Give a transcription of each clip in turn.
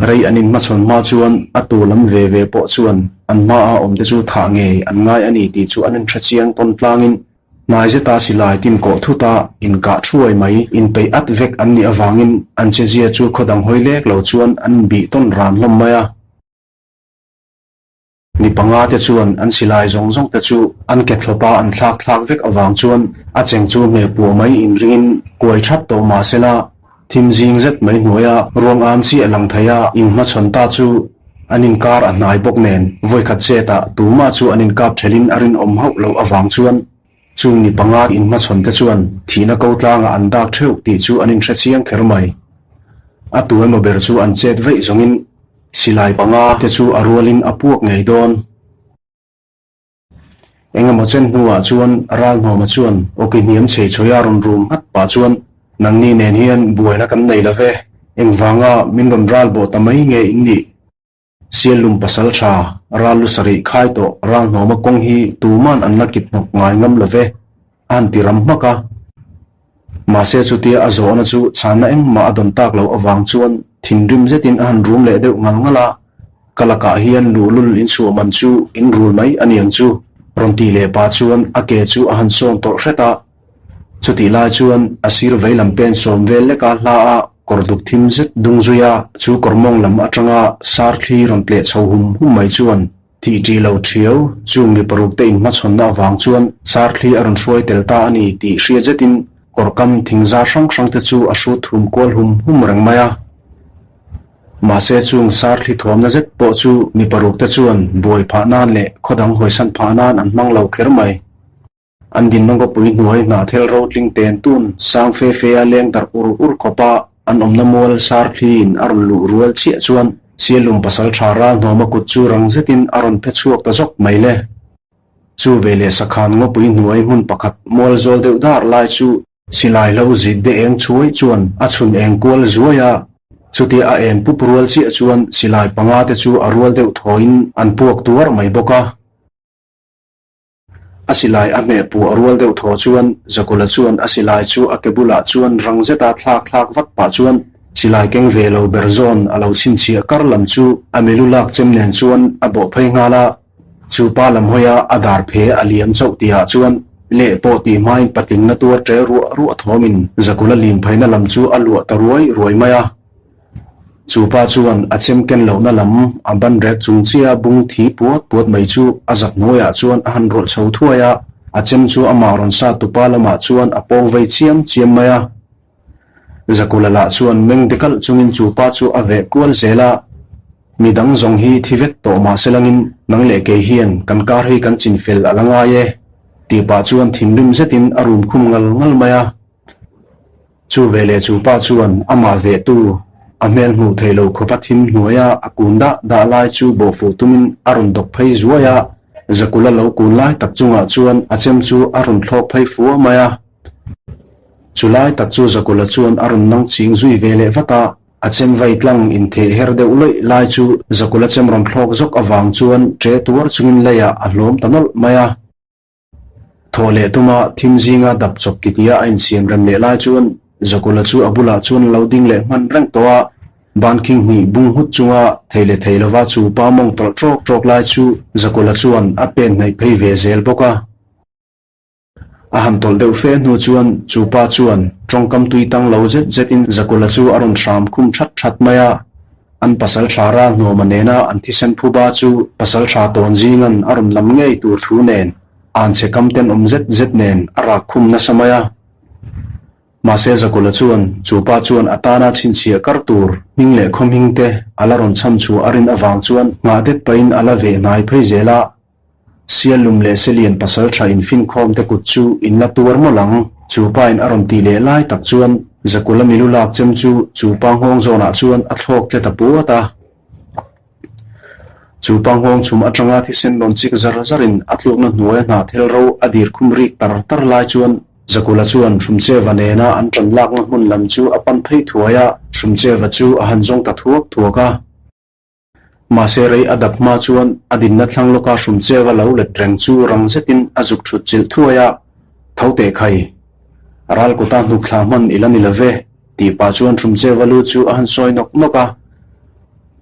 Rei an inhmachhawn hma chuan a tu lam ve ve pawh chuan an hmaa awmte chu thah ngei an ngai a ni tih chu an inhre chiang tawn tlangin hnai zeta silai tin kawh thuta inkah thuai mai inpeih at vek an nih avangin an chezia chu khaw dang hawi lek lo chuan an bih tawn ran hlawm mai a. Mi panga te chuan an silai zawng zawng te chu an ke thlawpa an thlak thlak vek avang chuan a cheng chu hmeh puah mai inringin kuai thap tawh mah sela thim zing zet mai hnuaia ruang am chiah lang thei a inhmachhawn ta chu an inkar a hnai bawk nen vawikhat chetah tumah chu an inkap thelin a rinawm hauh loh avang chuan chung mi panga inhmachhawn te chuan thihna ko tlangah an dak theuh tih chu an inhre chiang kher mai. A tu emaw ber chu an chet vaih zawngin Silai panga te chu a rualin a puak ngei dawn. Engemaw chen hnuah chuan Ralhnawma chuan awki hniam chei chawia rawn rum nghat pah chuan, Nangni nen hian buaina kan nei lo ve, engvanga min rawn ral bawh ta mai nge in nih? Siallum pasal tha, ral lu sarih khai tawh Ralhnawma kawng hi tuman an la kit hnawk ngai ngam lo ve. A han ti ram hmak a. Mahse chutia a zawhna chu chhanna engmah a dawn tak loh avang chuan thinrim zetin a han rum leh deuh ngal ngal a, Ka lakah hian luhlul inchhuah man chu in rul mai a niang chu, rawn tih leh pah chuan a ke chu a han sawn tawlh hret a. Chutih lai chuan a sir veilam pen sawm vel leka hla a kawr duk thim zet dung zui a, chu kawr mawng lam atanga sar thli rawn tleh chho hum hum mai chuan Thih ṭih lo ṭhiau, chung mi paruk te inhmachhawnna avang chuan Sarthli a rawn hruai tel ta a ni tih hria zetin kawrkam thingzar hrang hrang te chu a hrut thum kual hum hum reng mai a. Mahse chung Sarthli thawmna zet pawh chu mi paruk te chuan buai phah nan leh khaw dang hawisan phah nan an hmang lo kher mai. An dinna ngawpui hnuai hnahthel rotling ten tun sang fe fe a leng darh ur ur khawp a, an awmna mual Sarthliin a rawn luh rual chiah chuan Sialum pasal tha ral hnawma kut chu rang zetin a rawn phe chhuak ta zawk mai le. Chu veleh sakhan ngawpui hnuai hmun pakhat mual zawl deuh dar lai chu silai hlo zit de eng chhuai chuan a chhun eng kual zuai a, chutia a en pup rual chiah chuan silai panga te chu a rual deuh thawiin an puak tuar mai bawk a. A silai a hmeh puah rual deuh thaw chuan Zakula chuan a silai chu a ke bulah chuan rang zeta thlak thlak vat pah chuan silai keng ve lo ber zawn a lo chhinchhiah kar lam chu a milu lak chem nen chuan a bawh phei nghal a. Chu pa lam hawia a dar phe a liam chauh tihah chuan leh pawh tih hmain patling na tuar ṭe ruah ruah thawmin Zakula lim pheina lam chu a luah ta ruai ruai mai a. Chu pa chuan a chem ken lohna lam a ban rek chung chiah bung thi puat puat mai chu a zak hnuaiah chuan a han rawlh chho thuai a, a chem chu amah rawn sat tupa lamah chuan a pawng vei chiam chiam mai a. Zakula lah chuan meng dekalh chungin chu pa chu a veh kual zel a, Mi dang zawng hi thi vek tawh mah se langin nang leh kei hian kan kar hi kan chin fel a la ngai e, tih pah chuan thinrim zetin a rum khum ngal ngal mai a. Chu veleh chu pa chuan amah vehtu a hmel hmuh theih loh khawpa thim hnuaia a kun dah dah lai chu bawhfuh tumin a rawn dawk phei zuai a, Zakula lo kun lai tak chungah chuan a chem chu a rawn thlawk phei fua mai a. Chu lai tak chu Zakula chuan a rawn nang ching zui ve leh vat a, a chem vai tlang intheh her deuh lawih lai chu Zakula chem rawn thlawk zawk avang chuan ṭe tuar chungin leiah a hlawm ta nawlh mai a. Thaw leh tuma thim zinga dap chawp titia a insiam rem leh lai chuan Zakula chu a bulah chuan a lo ding leh hman reng tawh a, ban khing hnih bung nghut chunga thei leh thei lova chu pa mawng tawlh ṭawk ṭawk lai chu Zakula chuan a pen hnaih phei ve zel bawk a. A han tawlh deuh fe hnu chuan chu pa chuan ṭawngkam tui tang lo zet zetin Zakula chu a rawn hram khum ṭhat ṭhat mai a. An pasal tha ral hnuama nena an thisen phuba chu pasal tha tawn zingan a rawn lam ngei tur thu nen an che kam tenawm zet zet nen a rak khum nasa mai a. Mahse Zakula chuan chu pa chuan a tana chhinchhiah kar tur hming leh khaw hming te a la rawn chham chhuah a rin avang chuan nghah det pahin a la veh hnai phei zel a. Sialum leh Selian pasal tha infinkhawm te kut chu in la tuar mawlh ang, chu pa in a rawn tih leh lai tak chuan Zakula milu lak chem chu chu pa nghawng zawnah chuan a thlawk tle ta puat a. Chu pa nghawng chhum atanga thisen rawn chik zar zarin a tlukna hnuaia hna thel ro a dir khum rik tar tar lai chuan Zakula chuan Hrumcheva nena an tan lakna hmun lam chu a pan phei thuai a, Hrumcheva chu a han zawng ta thuak thuak a. Mahse rei a dap hma chuan a dinna thlang lawka hrumcheva lo let reng chu rang zetin a zuk thut chilh thuai a, Tho teh khai. Ral kawta hnuk thla hman i la ni lo ve, tih pah chuan hrumcheva lu chu a han sawi nawk nawk a.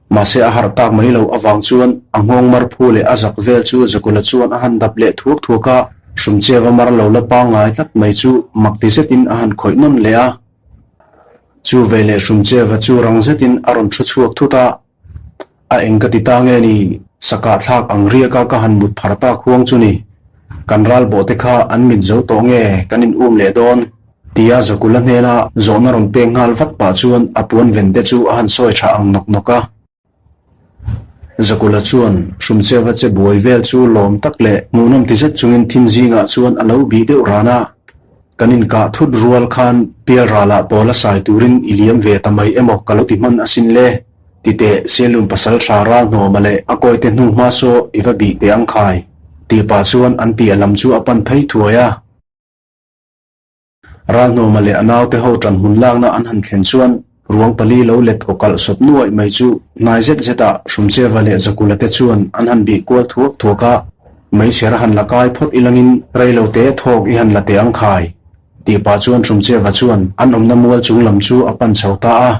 Mahse a harh tak mai loh avang chuan a nghawng mar phu leh a zak vel chu Zakula chuan a han dap leh thuak thuak a, Hrumcheva mar lo la pangngai tlat mai chu mak ti zetin a han khawih nawn leh a. Chu veleh Hrumcheva chu rang zetin a rawn thu chhuak thut a, A eng ka ti ta nge ni? Sakah thlak ang riaka ka han mut phar tak huang chu ni. Kan ral bawh te kha an mit zo tawh nge kan in um leh dawn? Tia Zakula hnena zawhna rawn pek nghal vat pah chuan a puan ven te chu a han sawi tha ang nawk nawk a. Zakula chuan Hrumcheva che buai vel chu lawm tak leh hmuhnawm ti zet chungin thim zingah chuan a lo bih deuh ran a. Kan inkah thut rual khan pialralah pawl a sai turin i liam ve ta mai emaw ka lo ti hman asin le. Ti teh, Sialum pasal tha ral hnawma leh a kawite hnu hma saw i va bih teh ang khai, tih pah chuan an piah lam chu a pan phei thuai a. Ral hnawma leh a naute ho ṭan hmun lakna an han thlen chuan ruang pali lo let aw kalh sawp nuaih mai chu hnai zet zetah Hrumcheva leh Zakula te chuan an han bih kual thuak thuak a, Meichher a han la kai phawt ilangin reilo te thawk i han la teh ang khai, tih pah chuan Hrumcheva chuan an awmna mual chung lam chu a pan chho ta a.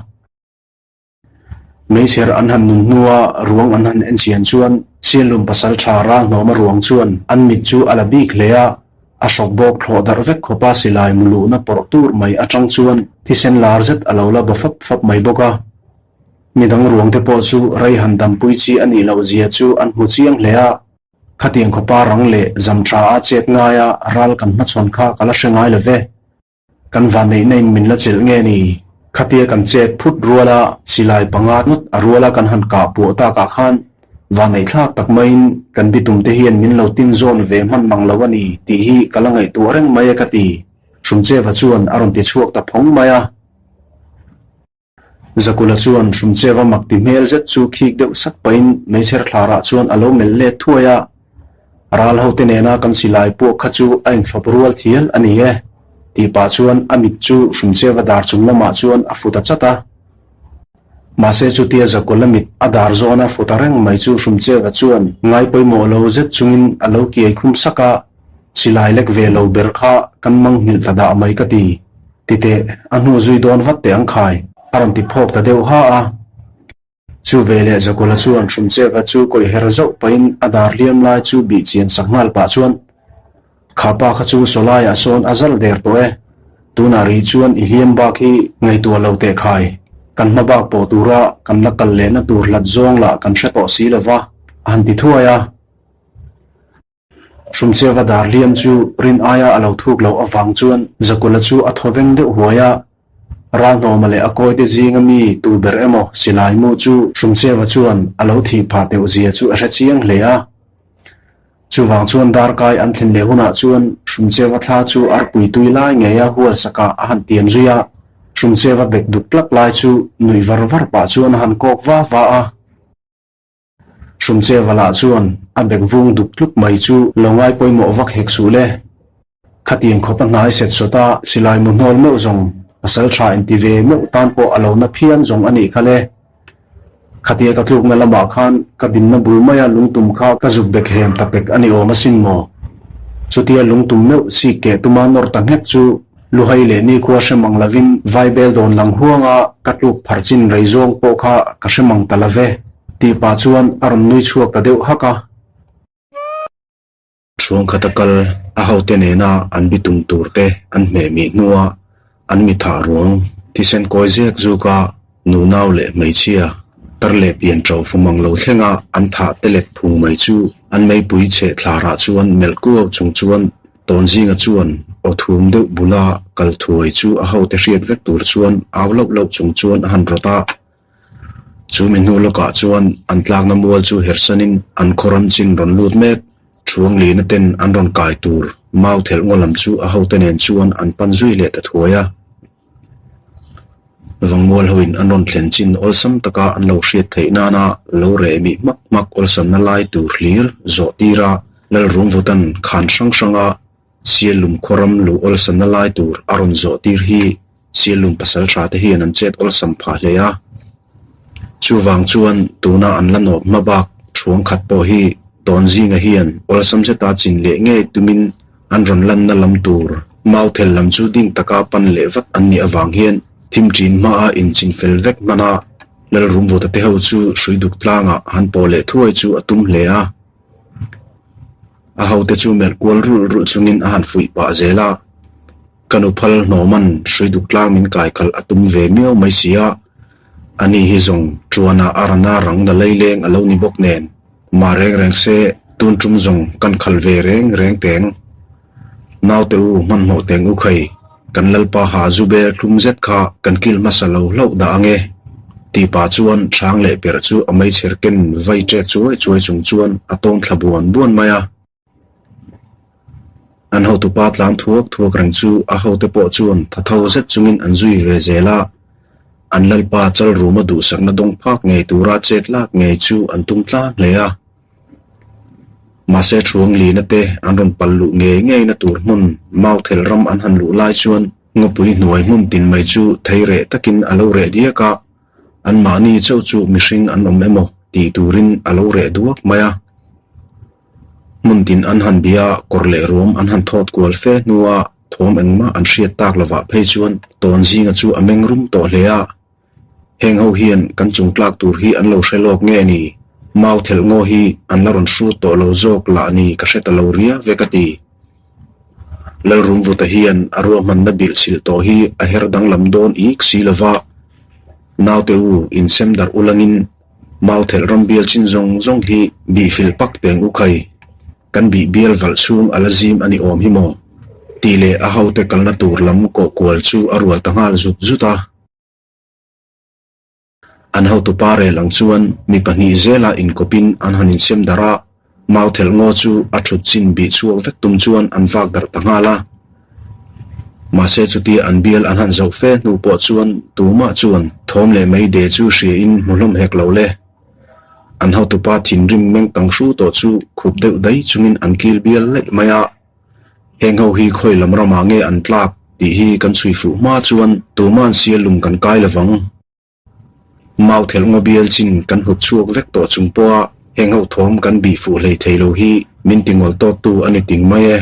Meichher an han nun hnua ruang an han en chian chuan Sialum pasal tha ral hnawma ruang chuan an mit chu a la bik hle a, a hrawk bawk thlawh darh vek khawpa silai mu luhna pawrh tur mai atang chuan thisen lar zet a lo la ba fap fap mai bawk a. Midang ruang te pawh chu rei han dampui chi a nih loh zia chu an hmu chiang hle a. Khatiang khawpa rang leh zam tha a chet ngaia ral kan hmachhawn kha ka la hre ngai lo ve. Kan vanneihna in min la chelh nge ni? Khatia kan chet phut ruala silai panga ngawt a ruala kan han kah puah takah khan vanneihthlak tak maiin kan bitum te hian min lo tin zawn ve hman mang lo a ni tih hi ka la ngaihtuah reng mai e ka ti. Hrumcheva chuan a rawn ti chhuak ta phawng mai a. Zakula chuan Hrumcheva mak ti hmel zet chu khik deuh sak pahin meichher thlarah chuan a lo melh let thuai a, Ral hote nena kan silai puak kha chu a inthlawp rual thial a ni e, tih pah chuan a mit chu Hrumcheva dar chung lamah chuan a fu ta chat a. Mahse chutia Zakula mit a dar zawna fu ta reng mai chu Hrumcheva chuan ngai pawimawh lo zet chungin a lo kiai khum sak a, Silai lek ve lo ber kha kan mangnghilh ta dah mai ka ti. Titeh, a hnu zui dawn vat teh ang khai, a rawn ti phawk ta deuh ha a. Chu veleh Zakula chuan Hrumcheva chu kawih her zauh pahin a dar hliam lai chu bih chian sak nghal pah chuan, Kha pa kha chu sawlaiah sawn a zal der tawh e, tunah rih chuan i hliam bak hi ngaihtuah lo teh khai, kan hma bak pawh tura kan la kal lehna tur hlat zawng lah kan hre tawh si lova, a han ti thuai a. Hrumcheva dar hliam chu rin aia a lo thuk loh avang chuan Zakula chu a thaw veng deuh huai a. Ralhnawma leh a kawite zinga mi tu ber emaw silai mu chu Hrumcheva chuan a lo thih phah deuh zia chu a hre chiang hle a. Chuvang chuan darkai an thlen leh hunah chuan Hrumcheva thla chu arpui tui lai ngeia hual sakah a han tiam zui a. Hrumcheva bek duk tlak lai chu nuih var var pah chuan a han kawk va va a. Hrumcheva lah chuan a bek vung duk tluk mai chu lo ngai pawimawh vak hek suh le. Khatiang khawp a hnai set sawt a, silai mu hnawl meuh zawng pasal tha inti ve meuh tan pawh a lo na phian zawng a nih kha le. Khatia ka tlukna lamah khan ka dinna bul maia lungtum kha ka zuk bek hem ta pek a ni awm asin maw? Chutia lungtum meuh sik keh tuma nawr ta nghek chu Luhai leh nikhua hre mang lovin Vaibel dawn lang huanga ka tluk phar chin rei zawng pawh kha ka hre mang ta lo ve, tih pah chuan a rawn nui chhuak ta deuh hak a. Chhuangkhata kal a hote nena an bitum tur te an hmeh mih hnua an mi thah ruang thisen kawi zek zuka nunau leh hmeichhia tar leh pian ṭo fu mang lo thlenga an thah te let phung mai chu an meipui chheh thlarah chuan melh kuau chung chuan Tawnzinga chuan aw thum deuh bula kal thuai chu a hote hriat vek tur chuan au loh loh chung chuan a han rawt a. Chu mi hnu lawkah chuan an tlakna mual chu hersanin an khaw ram chin rawn lut mek. Thuanglina ten an rawn kai tur mau thelh ngaw lam chu a hote nen chuan an pan zui leh ta thuai a. Vangmual hoin an rawn thlen chin awlsam taka an lo hriat theih nana lo reh mih hmak hmak awlsamna lai tur hlir zawh tira Lalrumvutan khan hrang hranga Sialum khawram luh awlsamna lai tur a rawn zawh tir hi Sialum pasaltha te hian an chet awlsam phah hle a. Chuvang chuan tuna an la nawp hma bak thuang khat pawh hi Tawnzinga hian awlsam zeta chin leh ngei tumin an rawn lanna lam tur Mauthel lam chu ding taka pan leh vat an nih avang hian thim ṭin hmaa inchin fel vek hman a. Lalrumvuta te ho chu hrui duk tlangah han pawh leh thuai chu a tum hle a. A hote chu melh kual rulh rulh chungin a han fuih pah zel a. Ka nu phal hnawman hrui duk tlang min kai khalh a tum ve miau mai si a, ani hi zawng ṭuanah a rana rang na leileng a lo ni bawk nen, mah reng reng se tun ṭum zawng kan khal ve reng reng teng. Naute u hmanhmawh teng u khai, kan lalpa ha zu bel thlum zet kha kan kil hmasa lo hlauh dah ange, tih pah chuan hrang leh perh chu a meichher ken vai ṭek chuai chuai chung chuan a tawm thla buan buan mai a. An hotupa tlan thuak thuak reng chu a hote pawh chuan thatho zet chungin an zui ve zel a, an lalpa chal ruma duhsakna dawng phak ngei tura chet lak ngei chu an tum tlang hle a. Mahse thuang lina te an rawn pal luh ngei ngeina tur hmun Mauthel ram an han luh lai chuan ngawpui hnuai hmun tin mai chu thei reh takin a lo reh diak a, anmahni chauh chu mihring an awm emaw tih turin a lo reh duak mai a. Hmun tin an han bia kawr leh ruam an han thawt kual fe hnua thawm engmah an hriat tak lovah phei chuan tawn zinga chu a meng rum tawh hle a. Heng ho hian kan chung tlak tur hi an lo hre lawk nge ni? Mau thelh ngaw hi an la rawn hrut tawh lo zawk lah ni ka hre ta lo ria ve ka ti. Lalrumvuta hian a ruahmanna bilh chhilh tawh hi a her danglam dawn ik si lova, naute u insem darh ulangin Mau thelh ram bial chin zawng zawng hi bih fil pak teng u khai, kan bih bial valh chhung a la zim a ni awm hi maw? Tih leh a hote kalna tur lam kawh kual chu a rual ta nghal zut zut a. An hotupa rel ang chuan mi pahnih zela inkawpin an han insem darh a, Mau thelh ngaw chu a thut chin bih chhuak vek tum chuan an vak darh ta nghal a. Mahse chutia an bial an han zoh fe hnu pawh chuan tumah chuan thawm leh mai de chu hria in hmu hlawm hek lo le. An hotupa thinrim meng tang hru tawh chu khup deuh dai chungin an kil bial laih mai a. Heng ho hi khawi lam ramah nge an tlak tih hi kan chhui fuh hma chuan tuma'n sial lung kan kai lovang. Mau thelh ngaw bial chin kan hut chhuak vek tawh chung pawha heng ho thawm kan bih fuh hlei thei lo hi min ti ngawl tawktu a ni ting mai e.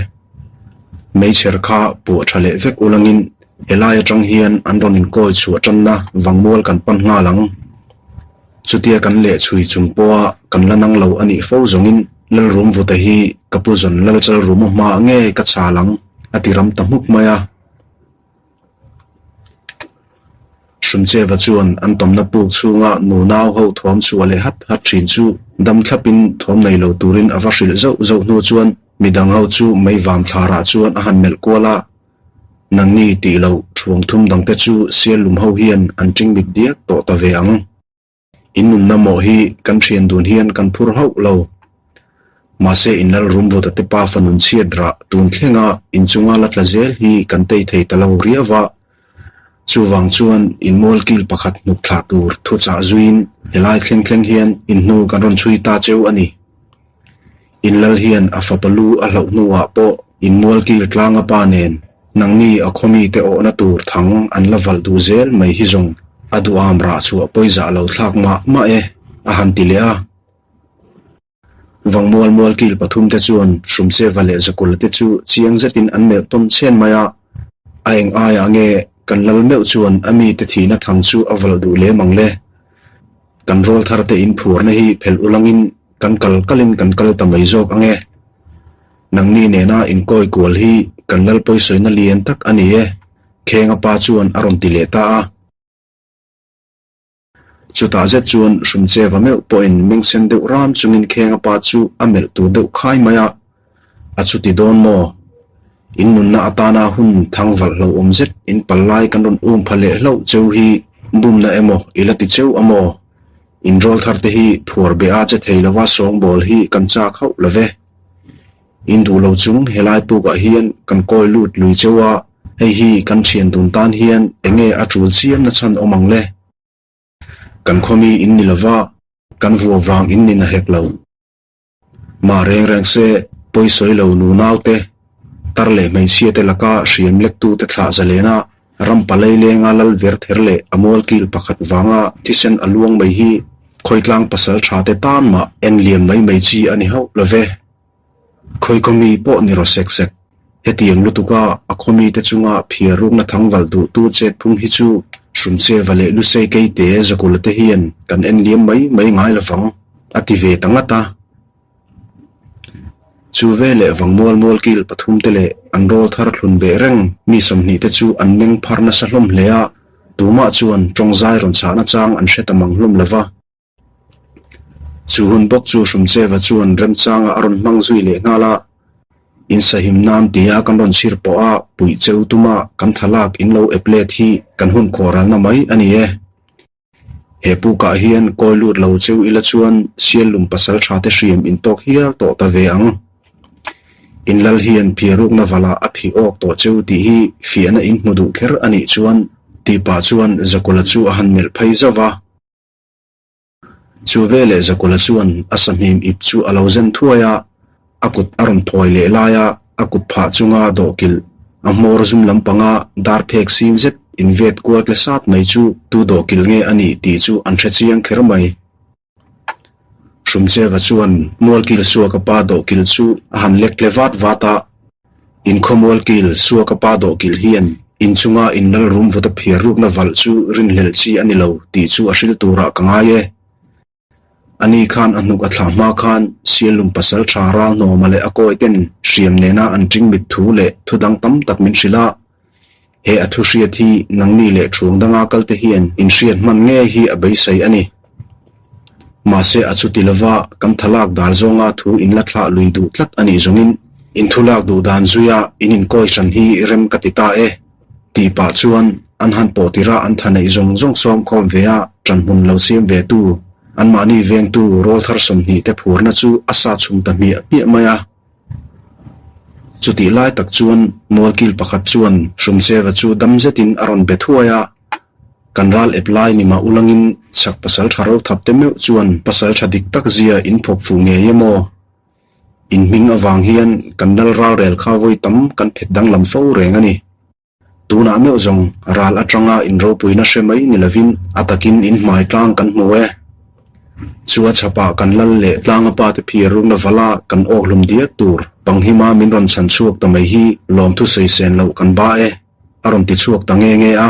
Meichher kha puah tha leh vek ulangin helai atang hian an rawn inkawi chhuah tanna vangmual kan pan nghal ang. Chutia kan leh chhui chung pawha kan la nang lo a nih fo zawngin Lalrumvuta hi ka pu zawn Lalchalruma hmaah nge ka chhal ang a ti ram ta hmuk mai a. Hrumcheva chuan an tawmna puk chhunga nunau ho thuam chhuah leh hat hat thin chu dam thlapin thuam nei lo turin a va hrilh zauh zauh hnu chuan midang ho chu mei vam thlarah chuan a han melh kual a, Nangni tih loh thuang thum dangte chu sial lum ho hian an tingmit diak tawh ta ve ang. In nunna mawh hi kan thian dun hian kan phur hauh lo. Mahse in lal Rumvuta te pa fanun chhiat rah tun thlenga in chunga la tla zel hi kan tei thei ta lo riau a. Chuvang chuan in mual kil pakhat hnuk thlah tur thuchah zuiin helai thleng thleng hian in hnu kan rawn chhui ta cheu a ni. In lal hian a fapa lu a hlauh hnuah pawh in mualkil tlanga pa nen nangni a khawmi te awhna tur thang an la valh duh zel mai hi zawng a duham rah chhuah pawizah lo thlak mah mah e, a han ti leh a. Vangmual mualkil pathum te chuan Hrumcheva leh Zakula te chu chiang zetin an melh tawn chhen mai a, a eng aiah nge kan lal meuh chuan a mite thihna thang chu a valh duh lem ang le? Kan rawl thar te in phuarna hi phelh ulangin kan kal kalin kan kal ta mai zawk ang e. Nangni nena inkawi kual hi kan lal pawisawina lian tak a ni e, Khenga pa chuan a rawn ti leh ta a. Chutah zet chuan Hrumcheva meuh pawhin mengsen deuh ram chungin Khenga pa chu a melh tur deuh khai mai a. A chuti dawn maw? In nunna atana hun thang valh lo awm zet in pal lai kan rawn um pha leh hlauh cheu hi bumna emaw i la ti cheu a maw? In rawl thar te hi phuar beh a che thei lova sawngbawl hi kan chak hauh lo ve. In duh lo chung helai pukah hian kan kawi lut lui cheu a, hei hi kan thian dun tan hian enge a tul chiam na chhan awm ang le? Kan khawmi in ni lova, kan vua vang in ni na hek lo. Mah reng reng se, pawisawi lo nunau te, tar leh hmeichhia te laka hriam lektu te thlah zalena ram palei lenga lal ver ther leh a mualkil pakhat vanga thisen a luang mai hi khawitlang pasal tha te tan mah en liam mai mai chi a ni hauh lo ve. Khawi khawmi pawh ni rawh sek sek. Hetiang lutuka a khawmi te chunga phiar rukna thangval duhtu chet phung hi chu. Hrumcheva leh Lusei Keite Zakula te hian kan en liam mai mai ngai lovang, a ti ve ta ngat a. Chu veleh vangmual mualkil pathumte leh an rawl thar thlun beh reng mi 20 te chu an meng phar nasa hlawm hle a, tumah chuan tawngzai rawn chhahna chang an hre ta mang hlawm lova. Chu hun bawk chu Hrumcheva chuan remchanga a rawn hmang zui leh nghal a, Insahim nan tia kan rawn chhir pawh a puih cheu tuma kan thalak in lo ep let hi kan hun khawralna mai a ni e. He pukah hian kawi lut lo cheu ila chuan Siallum pasal tha te hriam in tawk hial tawh ta ve ang. In lal hian phiarukna valah a phih awk tawh cheu tih hi fiahna in hmu duh kher a nih chuan tih pah chuan Zakula chu a han melh phei zauh va. Chu veleh Zakula chuan a sahmim ip chu a lo zen thuai a, a kut a rawn phawi leh lai a, a kut phah chunga dawhkilh a hmawr zum lampanga dar phek sin zet invet kual tle sat mai chu tu dawhkilh nge a nih tih chu an hre chiang kher mai. Hrumcheva chuan Mualkil Suaka pa dawhkilh chu a han lek tle vat vat a, Inkhawmualkil Suaka pa dawhkilh hian inchunga inlal rum vawta phiar rukna valh chu rinhlelh chi a ni lo tih chu a hrilh turah ka ngai e. Ani khan a hnuk a thlah hma khan Siallum pasal tha ral hnawma leh a kawi ten hriam nena an ṭing mit thu leh thu dang tam tak min hrilh a. He a thu hriat hi nangni leh ṭhuang danga kalte hian inhriat hman ngei hi a beisei a ni. Mahse a chuti lova kan thalak dar zawnga thu in la thlah lui duh tlat a nih zawngin in thu lak duh dan zuia in inkawi hran hi rem ka ti ta e. Tih pah chuan an han pawh tirh a an tha neih zawng zawng sawm khawm ve a ṭan hmun lo siam ve tu anmahni vengtu rawl thar 20 te phurna chu a sa chhum ta hmiah hmiah mai a. Chutih lai tak chuan mualkil pakhat chuan Hrumcheva chu dam zetin a rawn be thuai a, Kan ral ep lai ni mah ulangin chhak pasal tha ro thap te meuh chuan pasal tha dik tak zia in phawk fuh ngei em aw? In hming avang hian kan lal ralrel kha vawi tam kan phet danglam fo reng a ni. Tunah meuh zawng ral atanga in ropuina hre mai ni lovin a takin in hmai tlang kan hmu e. Chu a chhapah kan lal leh tlanga pa te phiar rukna vala kan awk hlum diak tur panghima min rawn chhan chhuak ta mai hi lawmthu sawi sen loh kan ba e, a rawn ti chhuak ta nge nge a.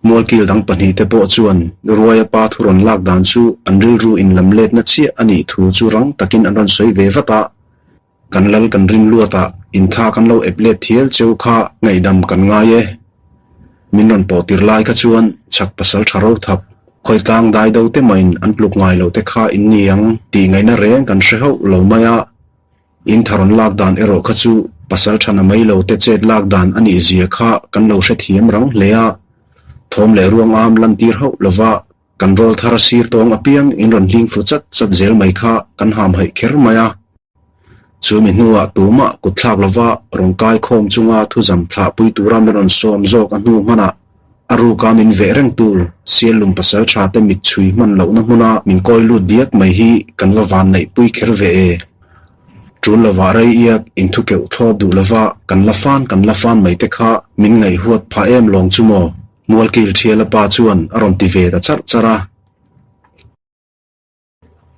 Mualkil dang pahnihte pawh chuan Ruaia pa thu rawn lak dan chu an rilru inlam letna chiah a nih thu chu rang takin an rawn sawi ve vat a. Kan lal kan rin luatah intha kan lo ep let thial cheu kha ngaihdam kan ngai e. Min rawn pawh tir lai kha chuan chhak pasal tha ro thap, khawitlang dai do te mahin an tluk ngai lo te kha in ni ang tih ngaihna reng kan hre hauh lo mai a. In tharon lak dan erawh kha chu pasal thana mai lo te chet lak dan a nih zia kha kan lo hrethiam rang hle a, thawm leh ruang am lantir hauh lova kan rawl thar sir tawng apiang in rawn hling fu chat chat zel mai kha kan ham haih kher mai a. Chu mi hnuah tumah kut thlak lova rawn kai khawm chunga thuzam thlah pui tura min rawn sawm zawk a hnu hmanah A ruka min veh reng tur Siallum pasal tha te mit chhui hman lohna hmuna min kawi lut diak mai hi kan va van neih pui kher ve e. Tul lovah rei iak in thu keuh thlawp duh lova kan la fan kan la fan mai te kha min ngaihhuat phah em lawng chu maw? Mualkil Thiala pa chuan a rawn ti ve ta charh charh a.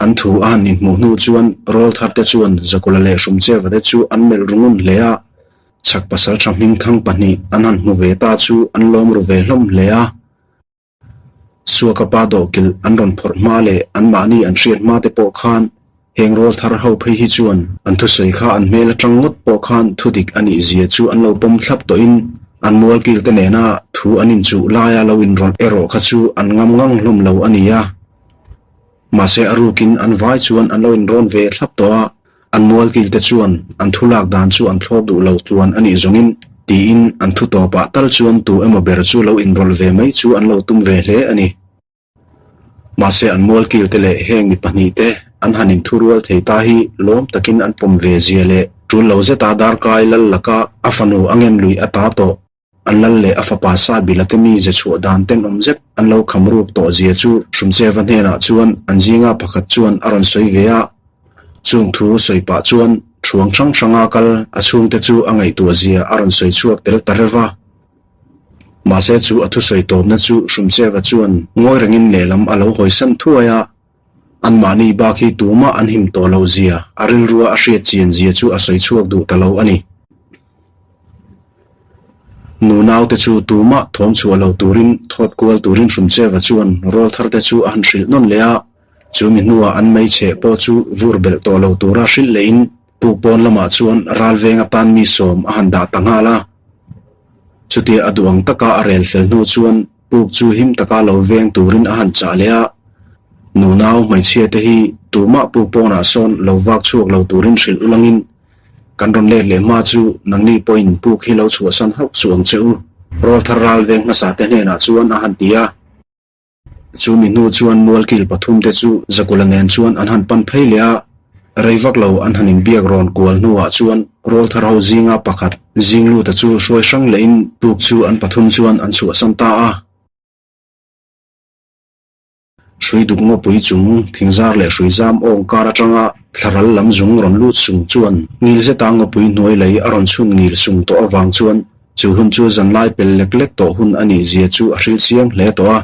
An thu a han inhmuh hnu chuan rawl thar te chuan Zakula leh Hrumcheva te chu an melh ru ngun hle a, chhak pasal tha hming thang pahnih an han hmu ve ta chu an lawm ru ve hlawm hle a. Suaka pa dawhkilh an rawn phawrh hma leh anmahni an hriat hma te pawh khan heng rawl thar ho phei hi chuan an thusawi kha an hmel atang ngawt pawh khan thudik a nih zia chu an lo pawm thlap tawhin an mualkil te nena thu an inchuh laia lo inrawlh erawh kha chu an ngam ngang hlawm lo a ni a. Mahse a rukin an vai chuan an lo inrawn ve thlap tawh a, an mualkil te chuan an thu lak dan chu an thlawp duh lo tluan a nih zawngin tiin an thu tawpah tal chuan tu emaw ber chu lo inrawlh ve mai chu an lo tum ve hle a ni. Mahse an mualkil te leh heng mi pahnih te an han inthurual thei ta hi lawm takin an pawm ve zia leh tul lo zeta darkai lal laka a fanu a ngen lui a ta tawh. An lal leh a fapa Sabila te mi ze chhuah dan tenawm zet an lo kham ruk tawh zia chu Hrumcheva hnenah chuan an zinga pakhat chuan a rawn sawi ve a. Chung thu sawi pah chuan thuang hrang hranga kal a chhungte chu a ngaihtuah zia a rawn sawi chhuak tel ta reuh a. Mahse chu a thusawi tawpna chu Hrumcheva chuan ngawi rengin lehlam a lo hawisan thuai a. Anmahni bak hi tumah an him tawh loh zia, a rilrua a hriat chian zia chu a sawi chhuak duh ta lo a ni. Nunau te chu tumah thawm chhuah lo turin thawt kual turin Hrumcheva chuan rawlthar te chu a han hrilh nawn leh a, chu mi hnuah an meicheh pawh chu vur belh tawh lo tura hrilh lehin puk pawn lamah chuan ralveng atan mi sawm a han dah ta nghal a. Chutia a duh ang taka a rel fel hnu chuan puk chu him taka lo veng turin a han chah leh a, nunau hmeichhia te hi tumah puk pawnah sawn lo vak chhuak lo turin hrilh ulangin Kan rawn let leh hma chu nangni pawhin puk hi lo chhuahsan hauh suh ang che u, rawlthar ral veng hmasa te hnenah chuan a han ti a. Chu mi hnu chuan mualkil pathum te chu Zakula nen chuan an han pan phei leh a, rei vak lo an han inbiak rawn kual hnuah chuan rawlthar ho zinga pakhat Zingluta chu hruai hrang lehin puk chu an pathum chuan an chhuahsan ta a. Hrui duk ngawpui chung thingzar leh hrui zam awng kar atanga thlaral lam zung rawn lut sung chuan ngil zeta ngawpui hnuai lei a rawn chhun ngil sung tawh avang chuan chu hun chu zanlai pel lek lek tawh hun a nih zia chu a hril chiang hle tawh a.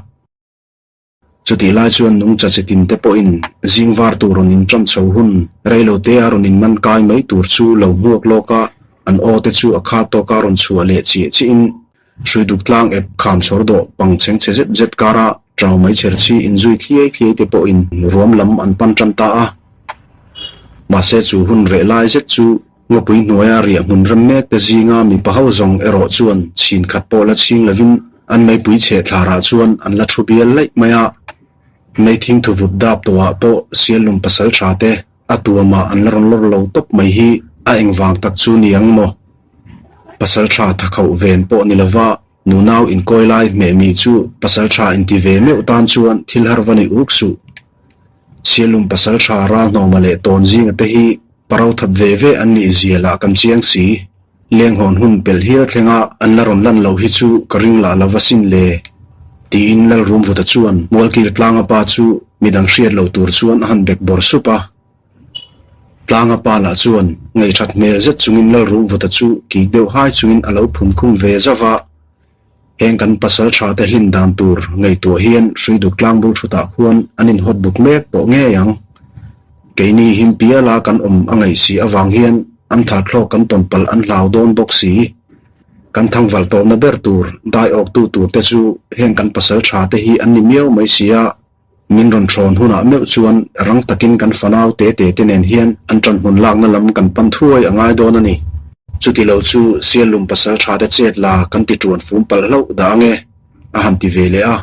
Chutih lai chuan nungcha chi tin te pawhin zing var tur rawn inṭam chho hun reilo te a rawn inman kai mai tur chu lo hmuak lawk a, an aw te chu a khat tawka rawn chhuah leh chiah chiah in Hrui duk tlang ep kham chhawr dawh pang chheng chhe zet zet kara ṭau mai chher chhi inzui thliai thliai te pawhin ruam lam an pan ṭan ta a. Mahse chu hun reh lai zet chu ngawpui hnuaia riah hmun rem mek te zinga mipa ho zawng erawh chuan chhin khat pawh la chhing lovin an meipui chheh thlarah chuan an la thu bial laih mai a. Meithing thuvut dap tawhah pawh siallum pasal ṭha te a tuamah an la rawn lawr lo tawp mai hi a engvang tak chu ni ang maw? Pasal tha thakhauh ven pawh ni lova nunau inkawi lai hmeh mi chu pasal tha inti ve meuh tan chuan thil har va ni uk suh. Sialum pasal tha Ralhnawma leh Tawnzinga te hi paro that ve ve an nih zia lah kan chiang si. Lenghawn hun pelh hial thlenga an la rawn lan loh hi chu ka ring lah lova sin le. Tiin Lalrumvuta chuan Mualkil tlanga pa chu midang hriat loh tur chuan a han bek bawr sup a. Tlanga pa lah chuan ngaihthat hmel zet chungin Lalrumvuta chu kik deuh hai chungin a lo phun khum ve zauh a. Heng kan pasal tha te hlin dan tur ngaihtuah hian Hruiduk tlangbul thutah khuan an inhawt buk mek tawh ngei ang. Keini him piala kan awm a ngaih si avang hian an thalthlawk kan tawn palh an hlau dawn bawk si. Kan thangval tawhna ber tur daiawktu tur te chu heng kan pasal tha te hi an ni miau mai si a. Min rawn thawn hunah meuh chuan rang takin kan fanau te te te nen hian an ṭanhmun lakna lam kan pan thuai a ngai dawn a ni. Chuti lo chu Siallum pasal ṭha te chet la kan ti ṭuan fum palh hlauh dah ange, a han ti ve leh a.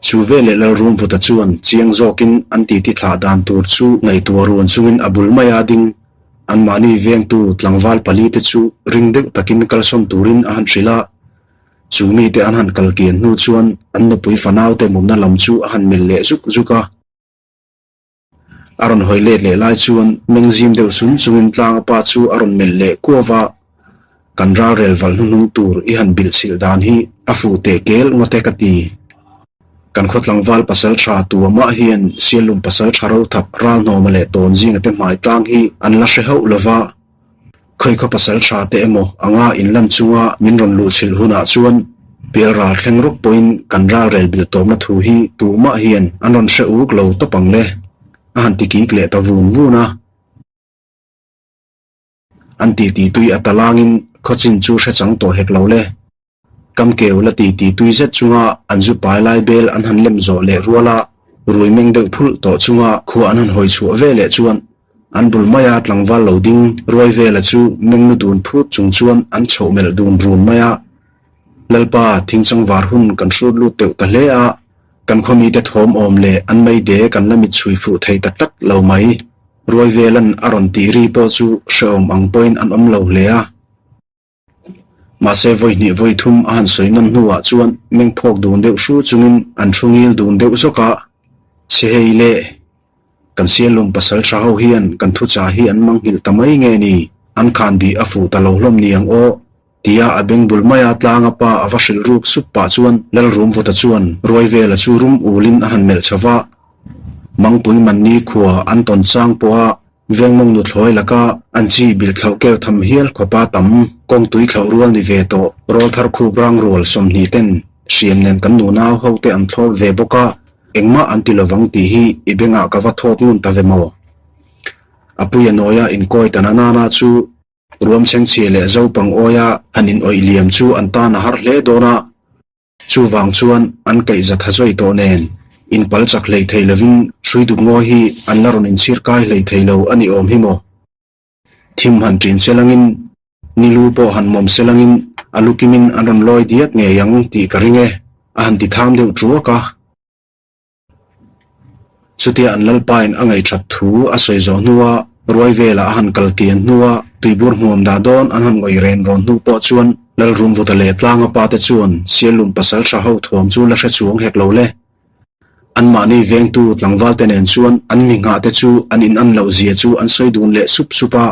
Chu veleh Lalrumvuta chuan chiang zawkin an titi thlah dan tur chu ngaihtuah ruan chungin a bul maia ding anmahni vengtu tlangval pali te chu ring deuh takin kalsawn turin a han hrilh a. Chu mite an han kal kian hnu chuan an nupui fanaute mumna lam chu a han melh leh zuk zuk a. A rawn hawi let leh lai chuan meng zim deuh sum chungin tlanga pa chu a rawn melh leh kuau a, Kan ralrel valh hnuhnung tur i han bilh chhilh dan hi a fuh teh kel ngawt e ka ti. Kan khaw tlangval pasal tha tuamah hian Siallum pasal tha rothap Ralhnawma leh Tawnzinga te hmai tlang hi an la hre hauh lova, Khawikhaw pasal tha te emaw anga inlan chunga min rawn luh chhilh hunah chuan pial ral thleng rawk pawhin kan ralrel bil tawpna thu hi tumah hian an rawn hre uk lo tawp ang le, a han ti kik leh ta vun vun a. An titi tui a talangin khawchin chu hre chang tawh hek lo le. Kamkeu la ti ti tui zet chunga an zu pai lai bel an han lem zawh leh rual a, rui meng deuh phulh tawh chunga khua an han hawi chhuah ve leh chuan an bul maia tlangval lo ding ruai vela chu meng nu dun phut chung chuan an chhoh melh dun run mai a. Lalpa thingchang var hun kan hrut lut teuh ta hle a, kan khaw mite thawm awm leh an mei de kan la mit chhui fuh thei ta tlat lo mai. Ruai velan a rawn tih ri pawh chu hrehawm ang pawhin an awm lo hle a. Mahse vawi hnih vawi thum a han sawi nawn hnuah chuan meng phawk dun deuh hru chungin an thu ngil dun deuh zawk a, Chhe hei le, kan Sialum pasal tha ho hian kan thucha hi an manghilh ta mai nge ni, an khan bih a fuh ta lo hlawm ni ang aw, tia a beng bul maia tlanga pa a va hrilh ruk sup pah chuan Lalrumvuta chuan Ruaivela chu rum ulin a han melh chho va, Mangpui Manni khua an tawn chang pawha Vengmawng nuthlawi laka an chi bil thlauh keu tham hial khawpa tam kawngtui thlauh rual ni ve tawh rawlthar khup rang rual 20 ten hriam nen kan nunau ho te an thlawp ve bawk a, engmah an ti lovang tih hi i bengah ka va thawt ngun ta ve maw? Apuia nawia inkawi ta na nana chu. Ruam chhengchhia leh Zopang awia han in awih liam chu an tan a har hle dawn a. Chuvang chuan an kaih za tha zawi tawh nen inpal chak hlei thei lovin hrui duk ngawi hi an la rawn inchhir kai hlei thei lo a ni awm hi maw? Thim han ṭin se langin, ni lu pawh han mawm se langin a lu kimin an rawn lawi diak ngei ang tih ka ring e, a han ti tham deuh ṭuak a. Chutia an lalpain a ngaihṭhat thu a sawi zawh hnua ruai vela a han kal kian hnua tuibur hmuam dah dawn an han ngawih ren rawn hnu pawh chuan Lalrumvuta leh Tlanga pa te chuan Siallum pasalṭha ho thuam chu la hre chuang hek lo le. Anmahni vengtu tlangval te nen chuan an mi nghah te chu an inan loh zia chu an sawi dun leh sup sup a.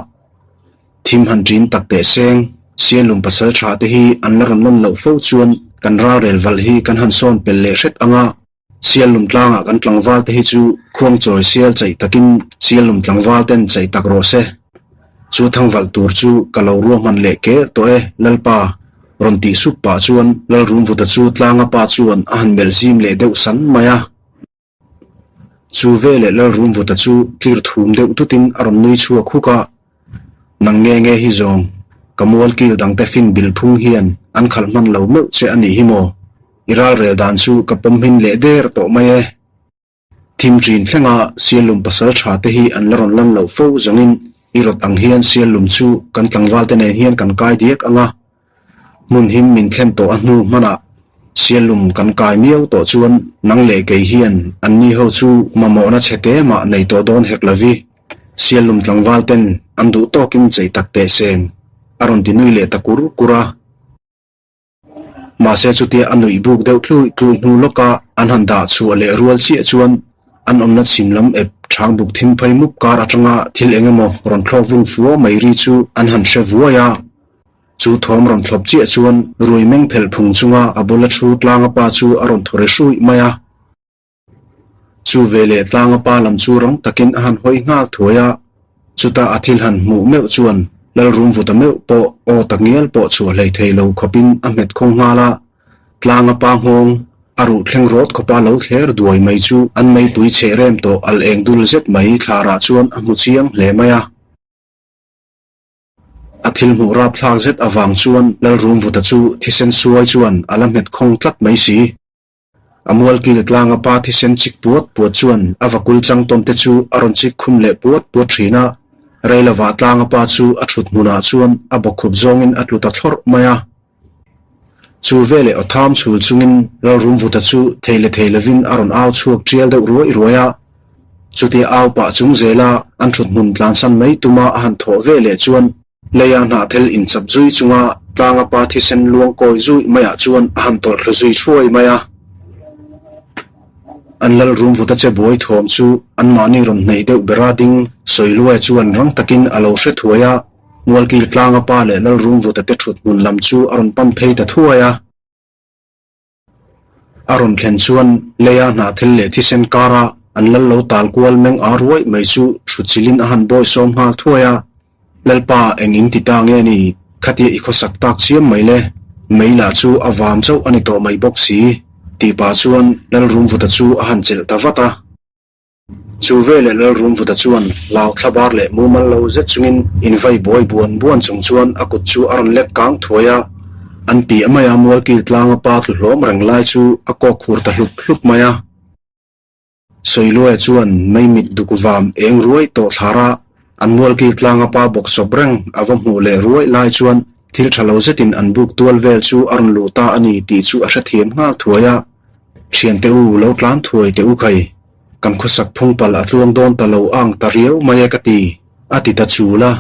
Thim han ṭin tak teh seng, Siallum pasalṭha te hi an la rawn lawn loh fo chuan kan ralrel valh hi kan han sawn pel leh hret ang a. Siallum tlangah kan tlangval te hi chu khuangchawi sial chaih takin Siallum tlangval ten chaih tak rawh se. Chu thangvalh tur chu ka lo ruahman leh kel tawh e, Lalpa, rawn tih sup pah chuan Lalrumvuta chu tlanga pa chuan a han melh zim leh deuh san mai a. Chu veleh Lalrumvuta chu tlir thum deuh tutin a rawn nui chhuak huk a. Nang nge nge hi zawng, ka mualkil dangte fin bil phung hian an khalh hman lo meuh che a nih hi maw? I ralrel dan chu ka pawm hmin leh der tawh mai e. Thim ṭin thlenga Siallum pasal ṭha te hi an la rawn lan loh fo zawngin i rawt ang hian Siallum chu kan tlangval te nen hian kan kai diak ang a. Hmun him min thlen tawh a hnu hmanah Siallum kan kai miau tawh chuan nang leh kei hian anni ho chu mamawhna chhe te mah nei tawh dawn hek lo vi. Siallum tlangval ten an duh tawkin chei tak teh seng a rawn ti nui leh ta kur kur a. Mahse chutia a nuih buk deuh tluih tluih hnu lawka an han dah chhuah leh rual chiah chuan an awmna chhim lam ep chhang buk thim phei mup kar atanga thil eng emaw rawn thlawk vung fua mai ri chu an han hre vuai a. Chu thawm rawn thlawp chiah chuan rui meng phelh phung chunga a bula thu tlanga pa chu a rawn thaw ri hruih mai a. Chu veleh tlanga pa lam chu rang takin a han hawi nghal thuai a, chutah a thil han hmuh meuh chuan Lalrumvuta meuh pawh aw tak ngial pawh chhuah hlei thei lo khawpin a hmet khawng nghal a, tlanga pa nghawng a ruh thleng rawt khawpa lo thler duai mai chu an meipui cheh rem tawh al eng dul zet mai thlarah chuan a hmu chiang hle mai a. A thil hmuh rapthlak zet avang chuan Lalrumvuta chu thisen suai chuan a la hmet khawng tlat mai si. A mualkil tlanga pa thisen chik puat puat chuan a vakul chang tawn te chu a rawn chik khum leh puat puat thin a. Reilovah tlanga pa chu a thut hmunah chuan a bawkkhup zawngin a tlu ta thlawrh mai a. Chu veleh aw tham chhul chungin Lalrumvuta chu thei leh thei lovin a rawn au chhuak tial deuh ruai ruai a. Chutia au pah chung zela an thut hmun tlansan mai tuma a han thawh veleh chuan Leia hnahthel inchap zui chunga tlanga pa thisen luang kawi zui maiah chuan a han tawlh thlu zui thuai mai a. An lal rumvuta che buai thuam chu anmahni rawn hnaih deuh bera ding Sawiluaia chuan rang takin a lo hre thuai a, Mualkil tlanga pa leh lal rumvuta te thut hmun lam chu a rawn pan phei ta thuai a. A rawn thlen chuan leia hnahthel leh thisen kara an lal lo tal kual meng ar ruai mai chu thutchilhin a han bawi sawm nghal thuai a, Lalpa eng in ti ta nge ni, khatia i khawsak tak chiam mai le, mei lah chu a vam chauh a ni tawh mai bawk si, tih pah chuan Lalrumvuta chu a han chelh ta vat a. Chu veleh Lalrumvuta chuan lau thlabar leh mumal lo zet chungin invai buai buan buan chung chuan a kut chu a rawn lek kang thuai a, an piah maia mualkil tlanga pa tlu hlawm reng lai chu a kawk khur ta hlup hlup mai a. Sawiluaia chuan mei mit duk vam eng ruai tawh thlar a, an mualkil tlanga pa bawk sawp reng a va hmuh leh ruai lai chuan thil tha lo zetin an buk tual vel chu a rawn luh ta a ni tih chu a hrethiam nghal thuai a. Thiante u lo tlan thuai teh u khai. Kan khawsak phung palh a tluang dawn ta lo ang ta riau mai e ka ti, a ti ta chul a.